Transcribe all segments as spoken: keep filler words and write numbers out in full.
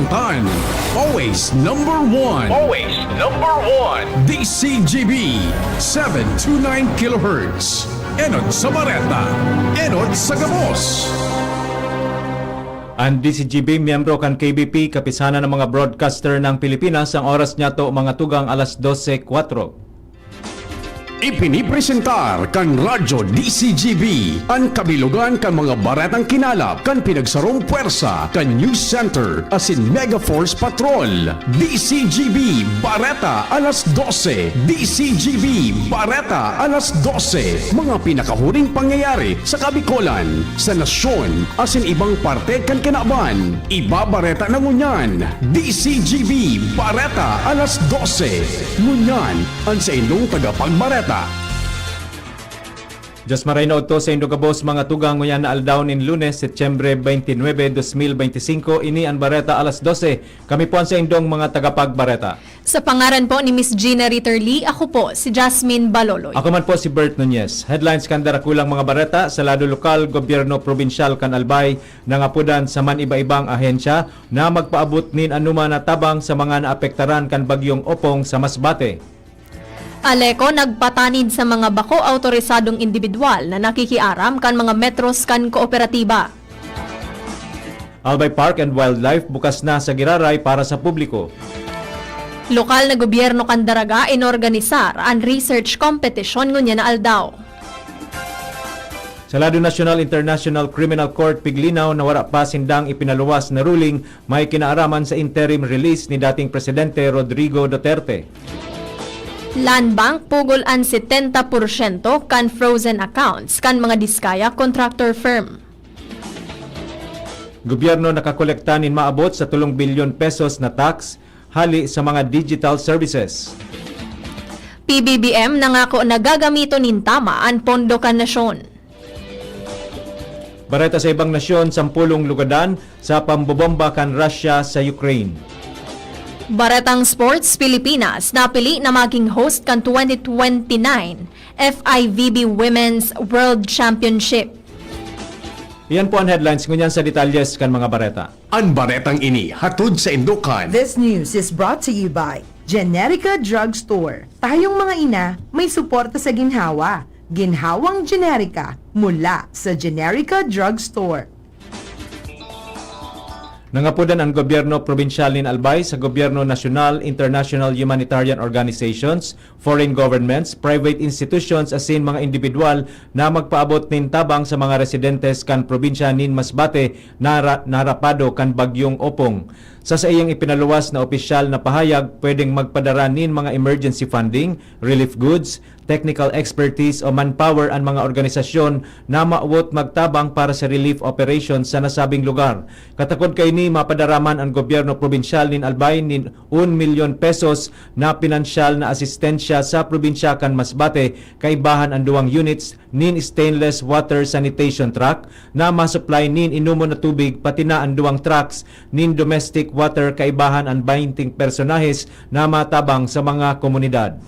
Tan, always number one. Always number one. D C G B, seven two nine kilohertz. Enot sa Bareta, enot sa gabos. Ang D C G B, miyembro kan K B P, Kapisanan ng mga Broadcaster ng Pilipinas, ang oras niya to, mga tugang, alas dose kwatro. Ipinipresentar kan Radyo D C G B an kabilogan kan mga baretang kinalap kan pinagsarong pwersa kan News Center asin Mega Force Patrol. D C G B Bareta alas dose. D C G B Bareta alas dose. Mga pinakahuring pangyayari sa Kabikolan, sa nasyon, asin ibang parte kan kinaban. Ibabareta na ngunyan. D C G B Bareta alas dose. Ngunyan, an saindong tagapagbareta. Diyos maray na udto saindo gabos, mga tugang, ngunyan na aldaw nin Lunes, Setyembre twenty-nine, dos mil beintisinko, ini an Bareta alas dose. Kami po an saindong mga tagapagbareta. Sa pangaran po ni Miss Gina Ritter Lee, ako po si Jasmine Baloloy. Ako man po si Bert Nunez. Headlines kan darakulang mga bareta. Sa lado lokal, gobyerno probinsyal kan Albay nangapodan sa man iba-ibang ahensya na magpaabot nin anoman na tabang sa mga naapektaran kan Bagyong Opong sa Masbate. Aleco nagpatanid sa mga bako awtorisadong indibidwal na nakikiaram kan mga metros kan kooperatiba. Albay Park and Wildlife bukas na sa giraray para sa publiko. Lokal na gobyerno kan Daraga inorganisar an research competition ngunyan na aldaw. Sa lado, National International Criminal Court piglinaw na wara pa sindang ipinaluwas na ruling may kinaaraman sa interim release ni dating Presidente Rodrigo Duterte. Land Bank pugol an setenta porsyento kan frozen accounts kan mga Diskaya contractor firm. Gobyerno nakakolekta nin maabot sa tolong bilyon pesos na tax hali sa mga digital services. P B B M nangako na gagamiton nin tama an pondo kan nasyon. Bareta sa ibang nasyon, sampolong lugadan sa pambobomba kan Russia sa Ukraine. Baretang Sports, Pilipinas napili na maging host kan twenty twenty-nine F I V B Women's World Championship. Iyan po an headlines, ngunyan sa detalyes kan mga bareta. An baretang ini hatod saindo kan. This news is brought to you by Generica Drugstore. Tayong mga ina, may suporta sa ginhawa. Ginhawang Generica, mula sa Generica Drugstore. Nangapodan an gobyerno probinsyal nin Albay sa gobyerno nasyonal, international humanitarian organizations, foreign governments, private institutions asin mga indibidwal na magpaabot nin tabang sa mga residentes kan probinsya nin Masbate na ra-, narapado kan Bagyong Opong. Sa saiyang ipinaluwas na opisyal na pahayag, pwedeng magpadara nin mga emergency funding, relief goods, technical expertise o manpower an mga organisasyon na mawot magtabang para sa relief operation sa nasabing lugar. Katakod kaini, mapadara man an gobyerno probinsyal nin Albay nin un milyon pesos na pinansyal na asistensya sa probinsya kan Masbate, kaibahan an duwang units nin stainless water sanitation truck na masupply nin inomon na tubig, pati na an duwang trucks nin domestic water, kaibahan an baynting personahes na matabang sa mga komunidad.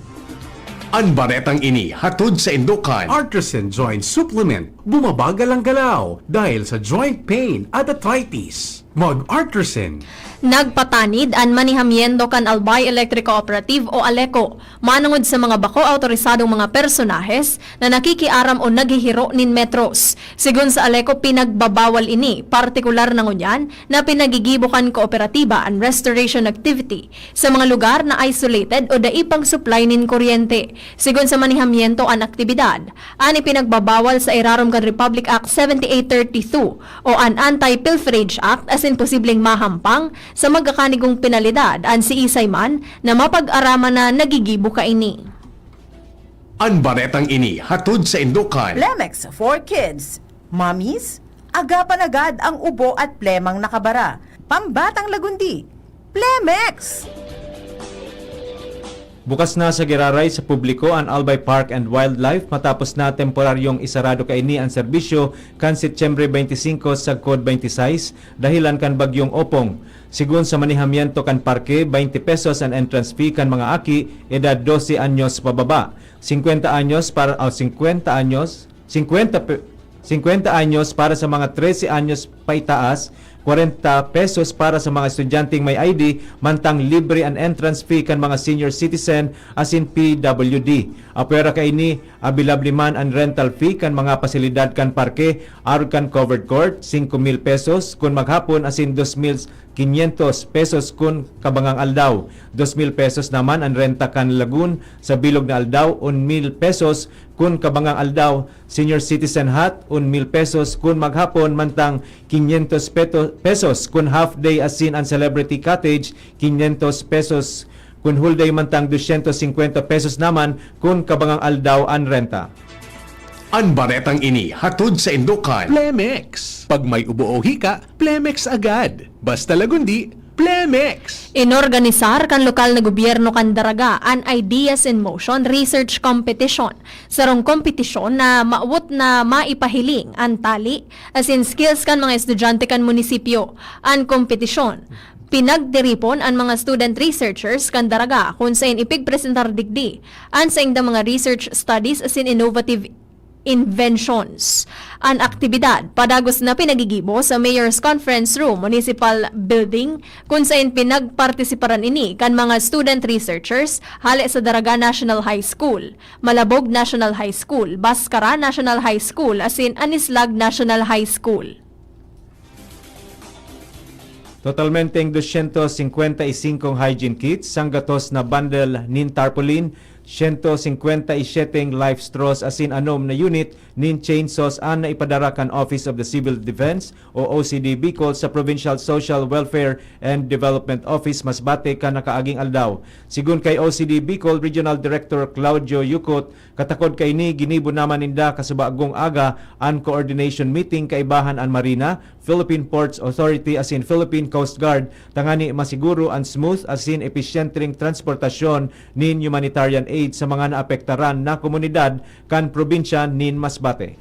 An baretang ini hatod saindo kan. Artisan Joint Supplement, bumabagal ang galaw dahil sa joint pain at arthritis. Mag-Artisan. Nagpatanid an manihamiento kan Albay Electric Cooperative o ALECO manongod sa mga bako awtorisadong mga personahes na nakikiaram o naghihiro nin metros. Sigon sa ALECO, pinagbabawal ini, partikular na ngunyan na pinagigibo kan kooperatiba an restoration activity sa mga lugar na isolated o dai pang supply nin kuryente. Sigon sa manihamiento an aktibidad, an ipinagbabawal sa irarom kan Republic Act seventy-eight thirty-two o an Anti-Pilferage Act asin posibleng mahampang sa magkakanigong penalidad an siisay man na mapag-araman na nagigibo kaini. An baretang ini hatod saindo kan. Plemex for Kids. Mommies, agapan agad ang ubo at plemang nakabara. Pambatang lagundi. Plemex! Bukas na sa giraray sa publiko an Albay Park and Wildlife matapos na temporaryong isarado kaini an serbisyo kan Setyembre twenty-five sagkod twenty-six dahilan kan Bagyong Opong. Sigon sa manihamiento kan parke, twenty pesos an entrance fee kan mga aki edad dose anyos pababa, singkwenta anyos para, ah, singkwenta anyos, singkwenta pe-, singkwenta anyos para sa mga trese anyos paitaas, kwarenta pesos para sa mga estudyanteng may I D, mantang libre an entrance fee kan mga senior citizen asin P W D. Apwera kaini, abilable man an rental fee kan mga pasilidad kan parke, arog kan covered court, singko mil pesos kun maghapon asin dos mil quinientos pesos kun kabangang aldaw. Dos mil pesos naman an renta kan lagoon sa bilog na aldaw, un mil pesos kun kabangang aldaw, senior citizen hut, un mil pesos kun maghapon, mantang quinientos peto-, pesos kun half day asin an celebrity cottage, quinientos pesos kun whole day, mantang dosyentos singkwenta pesos naman kun kabangang aldaw an renta. An baretang ini hatod saindo kan Plemex. Pag may ubo o hika, Plemex agad. Basta Lagundi, Plemex! Inorganisar kan lokal na gobyerno kan Daraga an Ideas in Motion Research Competition, sarong kompetisyon na mawot na maipahiling an tali asin skills kan mga estudyante kan munisipyo. An kompetisyon, pinagtiripon an mga student researchers kan Daraga, kun saen ipigpresentar digdi an saindang mga research studies asin innovative inventions. An aktibidad padagos na pinagigibo sa Mayor's Conference Room, Municipal Building, kun saen pinagpartisiparan ini kan mga student researchers hale sa Daraga National High School, Malabog National High School, Bascara National High School asin Anislag National High School. Totalmenteng dosyentos singkwenta y singkong hygiene kits, sanggatos na bundle nin tarpaulin, siyento singkwenta y siyete life straws asin anom na unit nin chainsaws an naipadara kan Office of the Civil Defense o O C D Bicol sa Provincial Social Welfare and Development Office, Masbate, kan nakaaging aldaw. Sigon kay O C D Bicol Regional Director Claudio Yucot, katakod kaini, ginibo naman ninda kasubagong aga an coordination meeting kaibahan an Marina, Philippine Ports Authority asin Philippine Coast Guard tangani masiguro an smooth asin episyenteng transportasyon nin humanitarian aid sa mga naapektaran na komunidad kan probinsya nin Masbate.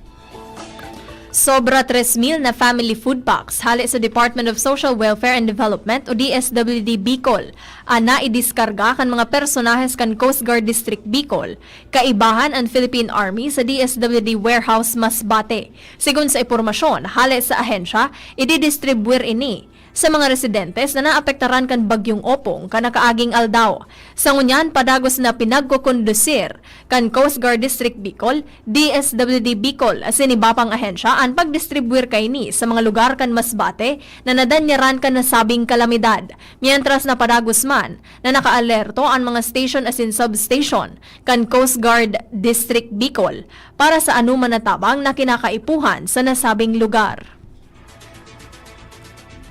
Sobra tres mil na family food packs hale sa Department of Social Welfare and Development o D S W D Bicol an naidiskarga kan mga personahes kan Coast Guard District Bicol, kaibahan an Philippine Army sa D S W D Warehouse Masbate. Sigon sa impormasyon hale sa ahensya, ididistribwir ini sa mga residentes na naapektaran kan Bagyong Opong kan nakaaging aldaw. Sa ngunyan, padagos na pinagkokondusir kan Coast Guard District Bicol, D S W D Bicol asin iba pang ahensya an pagdistribwir kaini sa mga lugar kan Masbate na nadanyaran kan nasabing kalamidad, mientras na padagos man na nakaalerto an mga station asin substation kan Coast Guard District Bicol para sa anoman na tabang na kinakaipuhan sa nasabing lugar.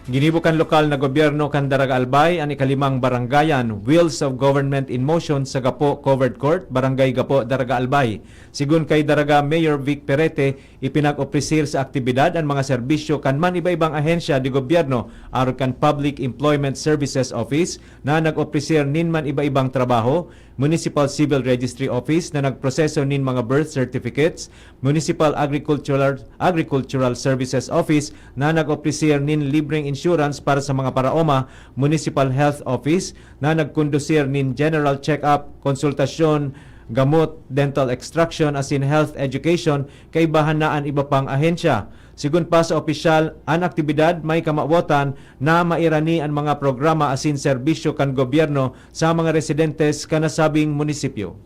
Ginibo kan lokal na gobyerno kan Daraga Albay an ikalimang Barangayan Wheels of Government in Motion sa Gapo Covered Court, Barangay Gapo, Daraga Albay. Sigon kay Daraga Mayor Vic Perete, ipinag-opresir sa aktibidad an mga serbisyo kan man iba-ibang ahensya de gobyerno, arog kan Public Employment Services Office na nag-opresir nin man iba-ibang trabaho, Municipal Civil Registry Office na nagproseso nin mga birth certificates, Municipal Agricultural, Agricultural Services Office na nag-opresir nin libreng insurance para sa mga paraoma, Municipal Health Office na nagkondusir nin general check-up, konsultasyon, gamot, dental extraction asin health education, kaibahan na an iba pang ahensya. Sigon pa sa opisyal, an aktibidad may kamawotan na mairani an mga programa asin serbisyo kan gobyerno sa mga residentes kan nasabing munisipyo.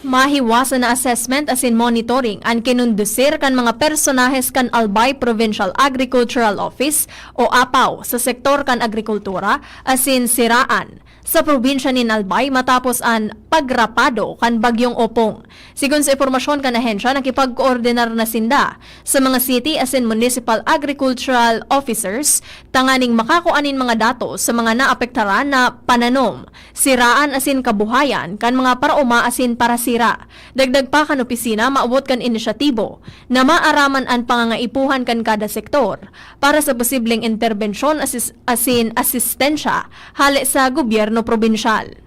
Mahiwasan na assessment asin monitoring an kinondusir kan mga personahes kan Albay Provincial Agricultural Office o APAO sa sektor kan agrikultura asin siraan sa probinsya nin Albay matapos an pagrapado kan Bagyong Opong. Sigon sa impormasyon kan ahensya, nakipagkoordinar na sinda sa mga city asin municipal agricultural officers tanganing makakua nin mga datos sa mga naapektaran na pananom, siraan asin kabuhayan kan mga paraoma asin parasira. Dagdag pa kan opisina, maawot kan inisyatibo na maaraman an pangangaipuhan kan kada sektor para sa posibleng interbensyon asis-, asin asistensya hale sa gobyerno probinsyal.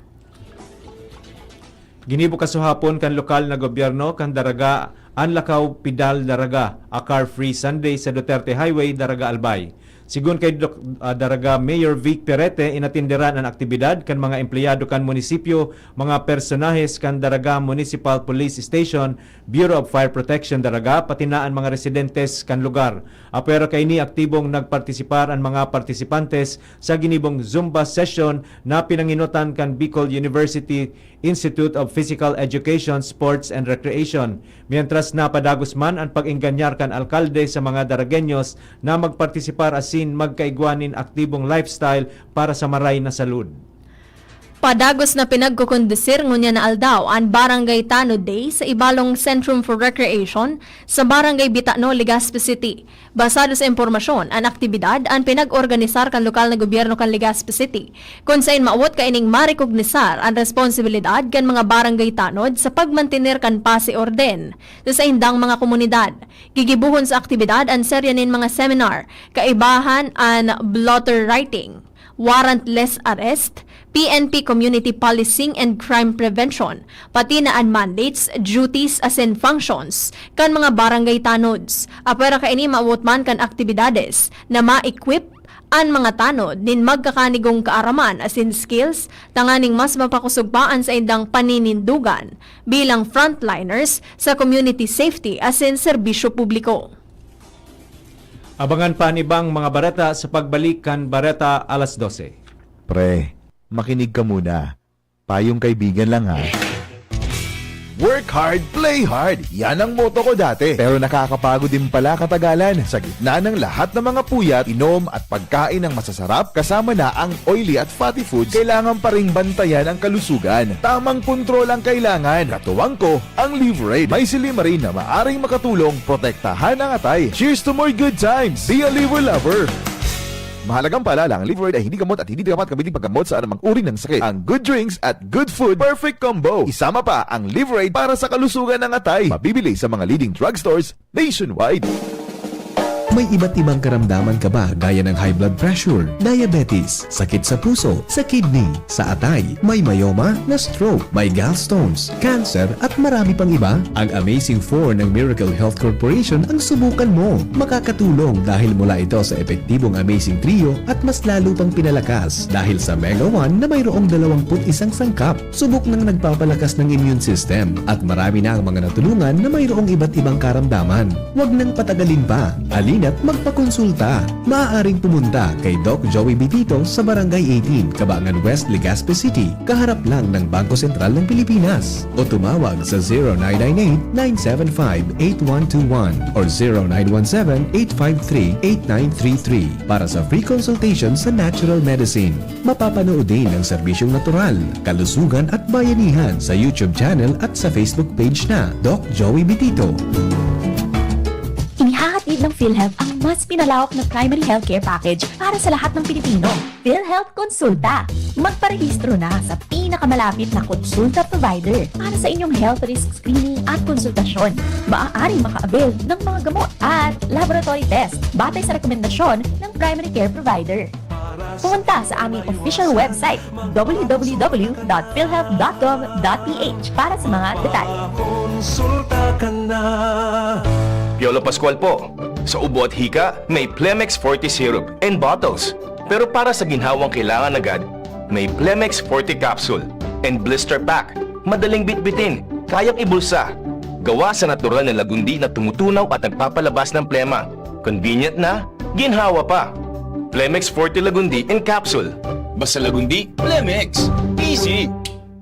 Ginibo kasuhapon kan lokal na gobyerno kan Daraga an Lakaw Pidal Daraga, a car-free Sunday sa Duterte Highway, Daraga, Albay. Sigon kay Doc, ah, Daraga Mayor Vic Perete, inatenderan an aktibidad kan mga empleyado kan munisipyo, mga personahes kan Daraga Municipal Police Station, Bureau of Fire Protection Daraga, pati na an mga residentes kan lugar. Apwera kaini, aktibong nagpartisipar an mga partisipantes sa ginibong Zumba session na pinangenotan kan Bicol University Institute of Physical Education, Sports and Recreation, mientras na padagos man an pag-engganyar kan alkalde sa mga Daragueños na magpartisipar asin magkaigwa nin aktibong lifestyle para sa maray na salud. Padagos na pinagkukondusir ngunyan na aldaw an Barangay Tanod Day sa Ibalong Centrum for Recreation sa Barangay Bitano, Legazpi City. Basado sa impormasyon, an aktibidad an pinag-organisar kan lokal na gobyerno kan Legazpi City, kun saen mawot kaining marikognisar an responsibilidad kan mga barangay tanod sa pagmantener kan pasi orden sa saindang mga komunidad. Gigibohon sa aktibidad an serya nin mga seminar, kaibahan an blotter writing, warrantless arrest, P N P Community Policing and Crime Prevention, pati na an mandates, duties asin functions kan mga barangay tanods. Apwera kaini, mawot man kan aktibidades na ma-equip an mga tanod nin magkakanigong kaaraman asin skills tanganing mas mapakosog pa an saindang paninindogan bilang frontliners sa community safety asin serbisyo publiko. Abangan pa an ibang mga bareta sa pagbalik kan Bareta Alas Dose. Pre, makinig ka muna. Payong kaibigan lang, ha. Work hard, play hard. Yan ang motto ko dati. Pero nakakapagod din pala katagalan. Sa gitna ng lahat ng mga puyat, inom at pagkain ng masasarap, kasama na ang oily at fatty foods, kailangan pa ring bantayan ang kalusugan. Tamang kontrol ang kailangan. Katuwang ko, ang Liverade. May silymarin na maaring makatulong protektahan ang atay. Cheers to more good times! Be a Liver Lover! Mahalagang paalala, ang Liverade ay hindi gamot at hindi dapat gamitin paggamot sa anumang uri ng sakit. Ang good drinks at good food, perfect combo. Isama pa ang Liverade para sa kalusugan ng atay. Mabibili sa mga leading drugstores nationwide. May iba't ibang karamdaman ka ba, gaya ng high blood pressure, diabetes, sakit sa puso, sa kidney, sa atay, may myoma, na-stroke, may gallstones, cancer, at marami pang iba? Ang Amazing four ng Miracle Health Corporation ang subukan mo. Makakatulong dahil mula ito sa epektibong Amazing Trio at mas lalo pang pinalakas dahil sa Mega one na mayroong dalawampu't isang sangkap. Subok nang nagpapalakas ng immune system at marami na ang mga natulungan na mayroong iba't ibang karamdaman. Huwag nang patagalin pa. Halina't magpakonsulta. Maaaring pumunta kay Doc Joey Bitito sa Barangay eighteen, Cabangan West, Legazpi City, kaharap lang ng Bangko Sentral ng Pilipinas. O tumawag sa zero nine nine eight, nine seven five, eight one two one or zero nine one seven, eight five three, eight nine three three para sa free consultation sa natural medicine. Mapapanood din ang serbisyong natural, kalusugan at bayanihan sa YouTube channel at sa Facebook page na Doc Joey Bitito. Inihahatid ng PhilHealth ang mas pinalawak na primary healthcare package para sa lahat ng Pilipino. PhilHealth Konsulta. Magparehistro na sa pinakamalapit na konsulta provider para sa inyong health risk screening at konsultasyon. Maaaring maka-avail ng mga gamot at laboratory test batay sa rekomendasyon ng primary care provider. Pumunta sa aming official website, w w w dot philhealth dot gov dot p h, para sa mga detalye. Konsulta ka na. Piolo Pascual po. Sa ubo at hika, may Plemex Forte Syrup and bottles. Pero para sa ginhawang kailangan agad, may Plemex Forte Capsule and Blister Pack. Madaling bitbitin, kayang ibulsa. Gawa sa natural na lagundi na tumutunaw at nagpapalabas ng plema. Convenient na, ginhawa pa. Plemex Forte Lagundi in capsule. Basta Lagundi, Plemex. Easy!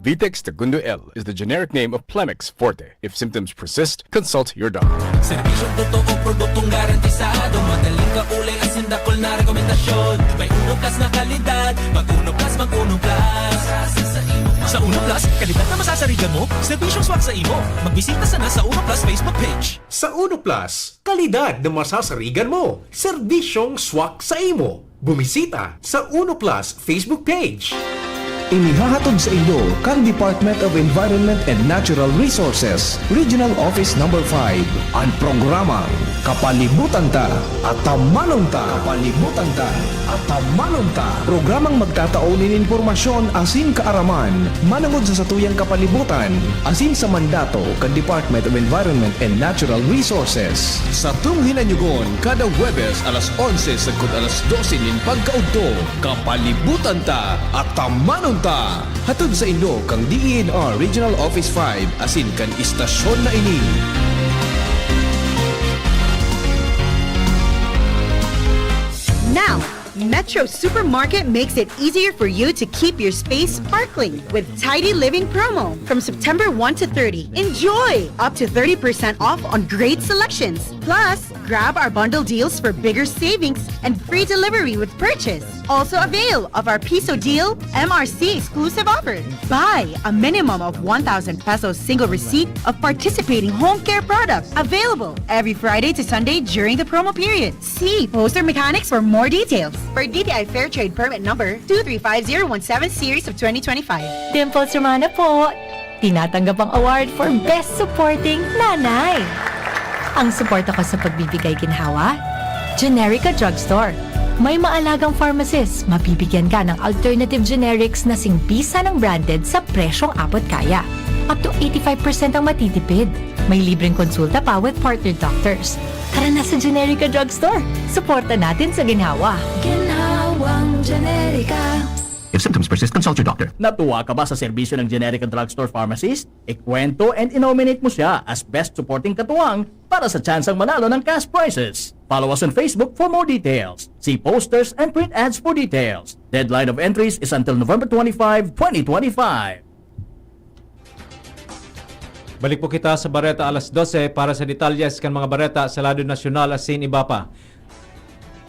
Vitex Tagundo L is the generic name of Plemex Forte. If symptoms persist, consult your doctor. Serbisyong totoo, produktong garantisado, madaling kaulay, asin dakul na rekomendasyon. May Uno Plus na kalidad, mag Uno Plus, mag Uno Plus. Sa Uno Plus, kalidad na masasarigan mo, serbisyong swak sa imo. Magbisita sana sa Uno Plus Facebook page. Sa Uno Plus, kalidad na masasarigan mo, serbisyong swak sa imo. Bumisita sa Uno Plus Facebook page. Inihahatod sa inyo kan Department of Environment and Natural Resources, Regional Office Number five, an programang Kapalibutan Ta, Atamanon Ta. Kapalibutan Ta, Atamanon Ta. Programang magtatao nin impormasyon asin kaaraman manongod sa satuyang kapalibutan asin sa mandato kan Department of Environment and Natural Resources. Satong hinanyugon kada Huwebes alas onse sagkod alas dose nin pagkaudto. Kapalibutan Ta, Atamanon Ta! Hatod sa inyo kan D E N R Regional Office five asin kan istasyon na ini. Now, Metro Supermarket makes it easier for you to keep your space sparkling with Tidy Living promo from September one to thirty. Enjoy up to thirty percent off on great selections. Plus, grab our bundle deals for bigger savings and free delivery with purchase. Also avail of our Piso Deal M R C exclusive offer. Buy a minimum of one thousand pesos single receipt of participating home care products. Available every Friday to Sunday during the promo period. See Poster Mechanics for more details. For D T I Fair Trade Permit Number two three five zero one seven Series of twenty twenty-five. Dimples Romana po! Tinatanggap ang award for Best Supporting Nanay. Ang suporta ko sa pagbibigay ginhawa, Generica Drugstore. May maalagang pharmacist, mabibigyan ka ng alternative generics na singbisa ng branded sa presyong abot kaya. Up to eighty-five percent ang matitipid. May libreng konsulta pa with partner doctors. Tara na sa Generica Drugstore. Suporta natin sa ginhawa. Ginhawang Generica. If symptoms persist, consult your doctor. Natuwa ka ba sa serbisyo ng Generica Drugstore Pharmacist? Ikwento and i-nominate mo siya as Best Supporting Katuwang para sa tsansang manalo ng cash prizes. Follow us on Facebook for more details. See posters and print ads for details. Deadline of entries is until November twenty-five, twenty twenty-five. Balik po kita sa bareta alas dose para sa detalyes kan mga bareta sa lado nasyonal asin iba pa.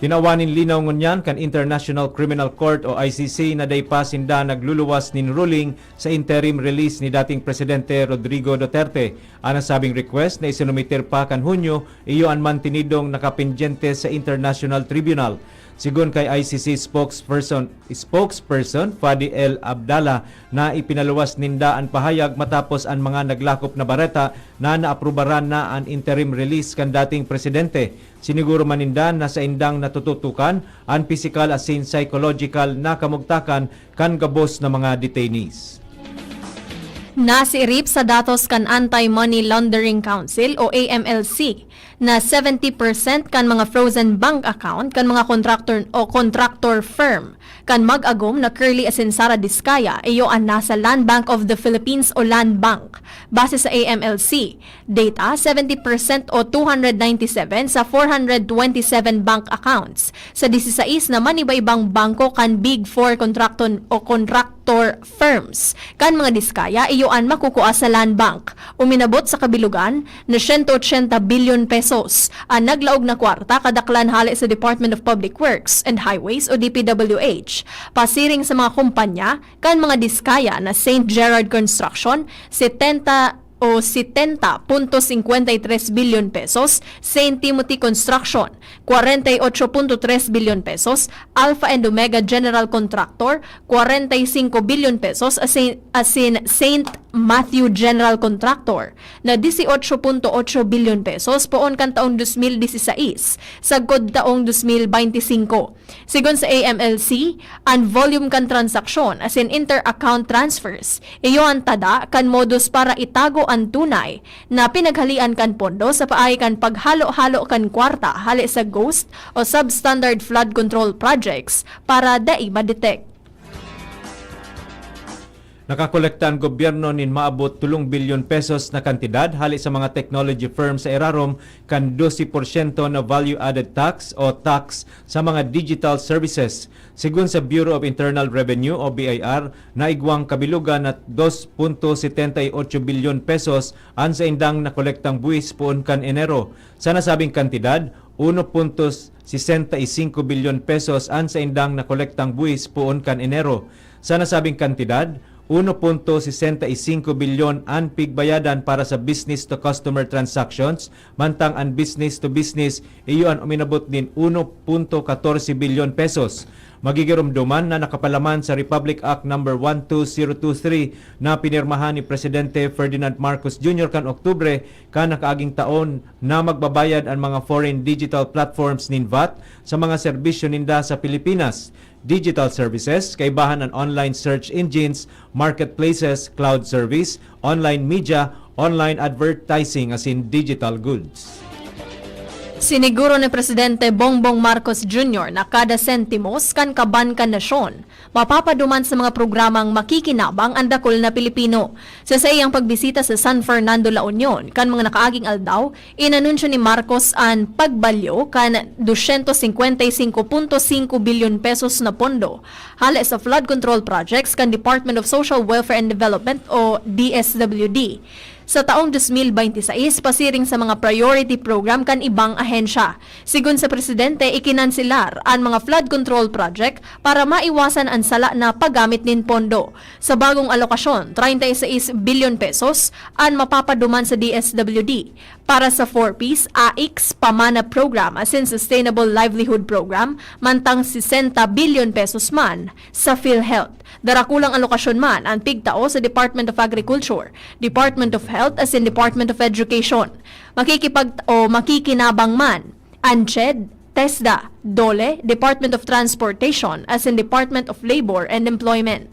Tinawan nin linaw ngunyan kan International Criminal Court o I C C na dai pa sinda nagluluwas nin ruling sa interim release ni dating Presidente Rodrigo Duterte. An nasabing request na isinumitir pa kan Hunyo iyo an mantinidong nakapendyente sa International Tribunal. Sigon kay I C C spokesperson, spokesperson Fadi El Abdallah na ipinaluwas ninda an pahayag matapos an mga naglakop na bareta na naaprubaran na an interim release kan dating presidente. Siniguro man ninda na saindang natututukan an pisikal asin psychological na kamugtakan kan gabos na mga detainees. Nasiirip sa datos kan Anti-Money Laundering Council o A M L C na seventy percent kan mga frozen bank account kan mga kontraktor o contractor firm kan mag-agom na Curly asin Sara Diskaya iyo an nasa Land Bank of the Philippines o Land Bank. Base sa A M L C data, seventy percent o two hundred ninety-seven sa four hundred twenty-seven bank accounts sa disisais na maniba-ibang bangko kan Big Four kontrakton o kontraktor firms kan mga Diskaya iyo an makukua sa Land Bank. Uminabot sa kabilugan na siyento otsenta bilyon pesos an naglaog na kwarta kadaklan hale sa Department of Public Works and Highways o D P W H, pasiring sa mga kumpanya kan mga Diskaya na Saint Gerard Construction, setenta o setenta punto singkwenta y tres bilyon pesos, Saint Timothy Construction, kwarenta y ocho punto tres bilyon pesos, Alpha and Omega General Contractor, kwarenta y singko bilyon pesos, asin, asin Saint Matthew General Contractor na dieciocho punto ocho bilyon pesos poon kan taong dos mil dieciséis, sagkod taong dos mil beintisinko. Sigon sa A M L C, an volume kan transaksyon asin inter-account transfers iyo an tada kan modus para itago an tunay na pinaghalean kan pondo sa paagi kan paghalo-halo kan kwarta hale sa ghost o substandard flood control projects para dai ma-detect. Nakakolekta an gobyerno nin maabot tolong bilyon pesos na kantidad hale sa mga technology firm sa irarom kan dose porsyento na value-added tax o tax sa mga digital services. Sigon sa Bureau of Internal Revenue o B I R, naigwang kabilugan na dos punto setenta y ocho bilyon pesos an saindang nakolektang buwis poon kan Enero. Sa nasabing kantidad, uno punto sesenta y singko bilyon pesos an saindang nakolektang buwis poon kan Enero. Sa nasabing kantidad, uno punto sesenta y cinco bilyon an pigbayadan para sa business-to-customer transactions, mantang an business-to-business iyo an uminabot nin uno punto katorse bilyon pesos. Magigiromdoman na nakapalaman sa Republic Act Number one two zero two three na pinirmahan ni Presidente Ferdinand Marcos Junior kan Oktubre, kan nakaaging taon, na magbabayad an mga foreign digital platforms nin vat sa mga serbisyo ninda sa Pilipinas. Digital services, kaibahan an online search engines, marketplaces, cloud service, online media, online advertising asin digital goods. Siniguro ni Presidente Bongbong Marcos Junior na kada sentimos kan kaban kan nasyon mapapaduman sa mga programang makikinabang an dakul na Pilipino. Sa saiyang pagbisita sa San Fernando, La Union, kan mga nakaaging aldaw, inanunsyo ni Marcos an pagbalyo kan dosyentos singkwenta y singko punto singko bilyon pesos na pondo hale sa flood control projects kan Department of Social Welfare and Development o D S W D sa taong dos mil baynte sais pasiring sa mga priority program kan ibang ahensya. Sigon sa presidente, ikinanselar an mga flood control project para maiwasan an sala na paggamit nin pondo. Sa bagong alokasyon, treinta y seis bilyon pesos an mapapaduman sa D S W D para sa four Ps, AICS, Pamana Program asin Sustainable Livelihood Program, mantang sesenta bilyon pesos man sa PhilHealth. Darakulang alokasyon man an pigtao sa Department of Agriculture, Department of Health asin Department of Education. Makikipag- o makikinabang man an CHED, TESDA, DOLE, Department of Transportation asin Department of Labor and Employment.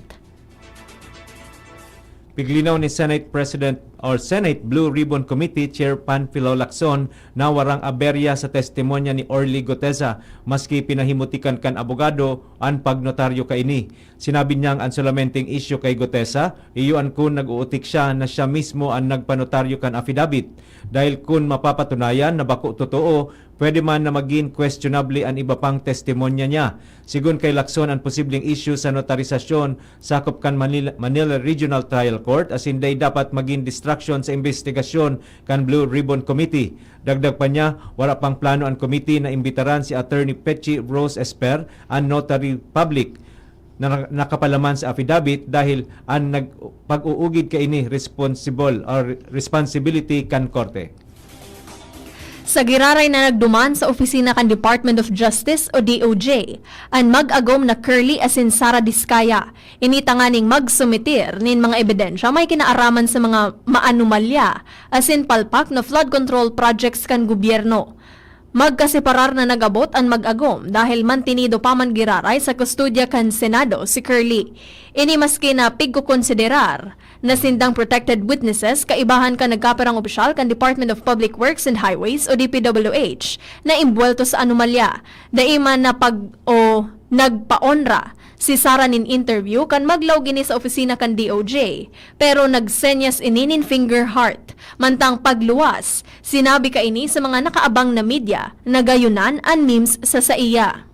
Piglinaw ni Senate President or Senate Blue Ribbon Committee Chair Panfilo Lacson na warang aberya sa testimonya ni Orly Guteza, maski pinahimutikan kan abogado an pagnotaryo kaini. Sinabi niyang an solamenteng isyu kay Guteza, iyo an kun nag-uutik siya na siya mismo an nagpanotaryo kan affidavit. Dahil kun mapapatunayan na bako totoo, pwede man na magin questionable an iba pang testimonya niya. Sigon kay Lacson, an posibleng isyu sa notarisasyon sakop kan Manila, Manila Regional Trial Court, asin dai dapat magin distraction sa imbestigasyon kan Blue Ribbon Committee. Dagdag pa niya, wala pang plano an committee na imbitaran si Attorney Pechi Rose Esper, an notary public, na nakapalaman sa affidavit dahil an nag-, pag-uugid kaini responsible or responsibility kan korte. Sa giraray na nagduman sa opisina kan Department of Justice o D O J, an mag-agom na Curly asin Sara Discaya, ini tanganing magsumitir nin mga ebidensya may kinaaraman sa mga maanomalya asin palpak na flood control projects kan gobyerno. Magkaseparar na nag-abot an mag-agom dahil mantinido pa man giraray sa kustodya kan Senado si Curly. Ini maski na pigkokonsiderar na sindang protected witnesses, kaibahan kan nagkapirang opisyal kan Department of Public Works and Highways o D P W H na imbwelto sa anomalya. Dai man na pag- o nagpaonra si Sara nin interview kan maglaog ini sa opisina kan D O J, pero nagsenyas ini nin finger heart. Mantang pagluwas, sinabi kaini sa mga nakaabang na media na gayunan an memes sa saiya.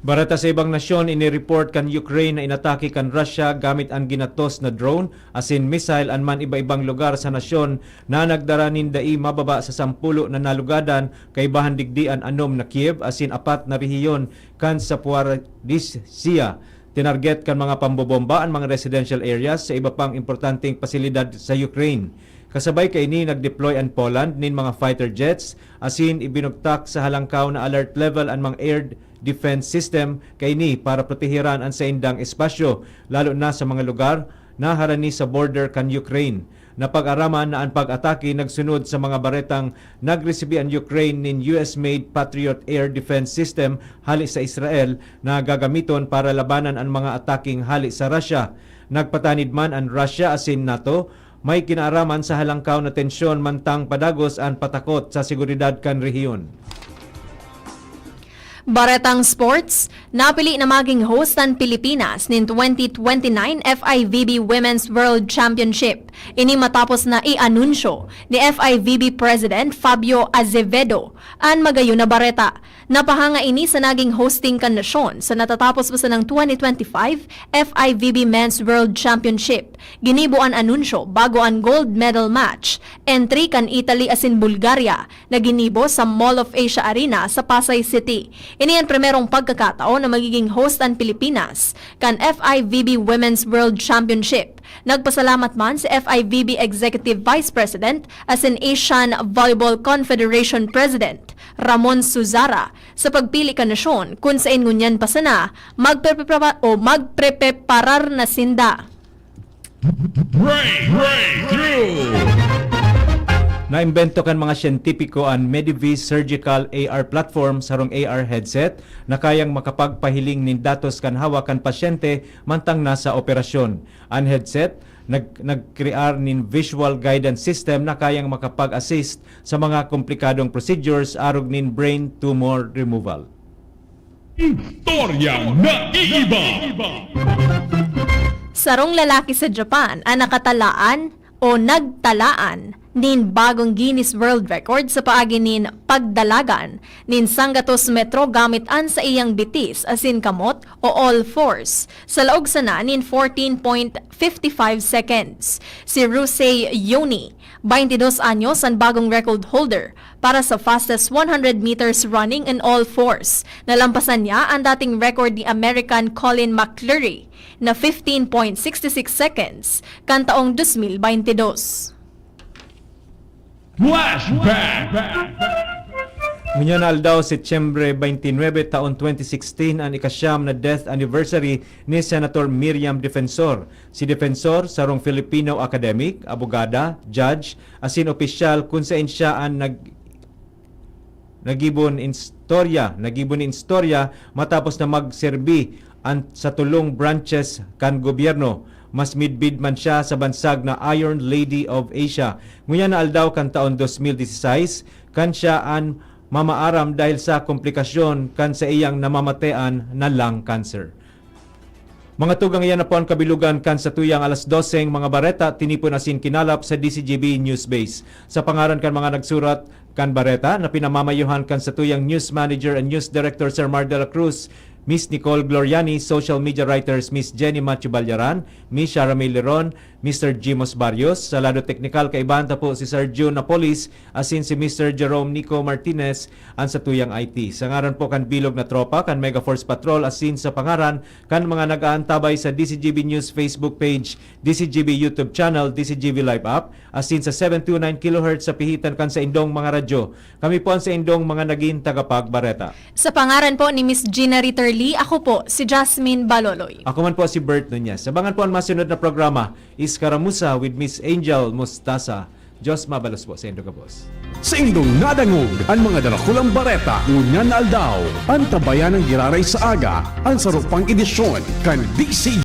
Bareta sa ibang nasyon, ini-report kan Ukraine na inatake kan Russia gamit an ginatos na drone asin missile an man iba-ibang lugar sa nasyon na nagdara nin dai mababa sa sampulo na nalugadan, kaibahan digdi an anom na Kiev asin apat na rehiyon kan Zaporizhzhia. Tinarget kan mga pambobomba an mga residential areas sa iba pang importanteng pasilidad sa Ukraine. Kasabay kaini, nag-deploy an Poland nin mga fighter jets, asin ibinugtak sa halangkaw na alert level an mga air defense system kaini para proteheran an saindang espasyo, lalo na sa mga lugar na harani sa border kan Ukraine. Napag-araman na an pag-atake nagsunod sa mga baretang nagresibi an Ukraine nin U S-made Patriot air defense system hale sa Israel na gagamiton para labanan an mga ataking hale sa Russia. Nagpatanid man an Russia asin NATO may kinaaraman sa halangkaw na tensyon mantang padagos an patakot sa seguridad kan rehiyon. Baretang sports, napili na maging host an Pilipinas nin twenty twenty-nine F I V B Women's World Championship. Ini matapos na i-anunsyo ni F I V B President Fabio Azevedo an magayon na bareta. Napahanga ini sa naging hosting kan nasyon sa natatapos pa sanang twenty twenty-five F I V B Men's World Championship. Ginibo an anunsyo bago an gold medal match, entry kan Italy asin Bulgaria, na ginibo sa Mall of Asia Arena sa Pasay City. Ini an primerong pagkakataon na magiging host an Pilipinas kan F I V B Women's World Championship. Nagpasalamat man si F I V B Executive Vice President asin Asian Volleyball Confederation President Ramon Suzara sa pagpili kan nasyon, kun saen ngunyan pa sana magpreprepara-, o magprepreparar na sinda. Break, breakthrough! Naimbento kan mga siyentipiko an Medivis Surgical A R Platform, sarong A R headset na kayang makapagpahiling nin datos kan hawak kan pasyente mantang nasa operasyon. An headset nag-, nagkrear nin visual guidance system na kayang makapag-assist sa mga komplikadong procedures arog nin brain tumor removal. Istoryang naiiba. Sarong lalaki sa Japan an nakatalaan o nagtalaan nin bagong Guinness World Record sa paagi nin pagdalagan nin sanggatos metro gamit an saiyang bitis asin kamot o all fours sa laog sana nin fourteen point fifty-five seconds. Si Rusei Yoni, twenty-dos anyos, an bagong record holder para sa fastest one hundred meters running in all fours. Nalampasan niya an dating record ni American Colin McCleary na fifteen point six six seconds kan taong dos mil baynte dos. Flashback! Ngunyan na aldaw, Setyembre twenty-nine, taon twenty sixteen, an ikasyam na death anniversary ni Senator Miriam Defensor. Si Defensor, sarong Filipino academic, abogada, judge, asin opisyal kun saen siya an nag-, nagibon istorya, nagibon nin istorya matapos na magserbi an sa tulong branches kan gobyerno. Mas midbid man siya sa bansag na Iron Lady of Asia. Ngunyan na aldaw kan taon dos mil disisais, kan siya an mamaaram dahil sa komplikasyon kan saiyang namamatean na lung cancer. Mga tugang, iyan na po an kabilugan kan satuyang alas doseng mga bareta, tinipon asin kinalap sa D C G B News Base. Sa pangaran kan mga nagsurat kan bareta na pinamamayohan kan satuyang news manager and news director, Sir Mar de la Cruz, Miss Nicole Gloriani, social media writers, Miss Jenny Machu Balyaran, Miss Shara May Leron, Mister Jimos Barrios, sa lado teknikal, kaibahan ta po si Sir Jun Napolis, asin si Mister Jerome Nico Martinez, an satuyang I T. Sa ngaran po kan bilog na tropa kan Mega Force Patrol, asin sa pangaran kan mga nag-aantabay sa D C G B News Facebook page, D C G B YouTube channel, D C G B Live app, asin sa seven two nine kilohertz sa pihitan kan saindong mga radyo, kami po an saindong mga nagin tagapagbareta. Sa pangaran po ni Miss Gina Ritterly, ako po si Jasmine Baloloy. Ako man po si Bert Nunez. Abangan po an masunod na programa, Iskaramuza with Miss Angel Mostasa. Diyos mabalos po saindo gabos. Saindong nadangog an mga darakulang bareta ngunyan na aldaw. Antabayan an giraray sa aga, an saro pang edisyon kan D C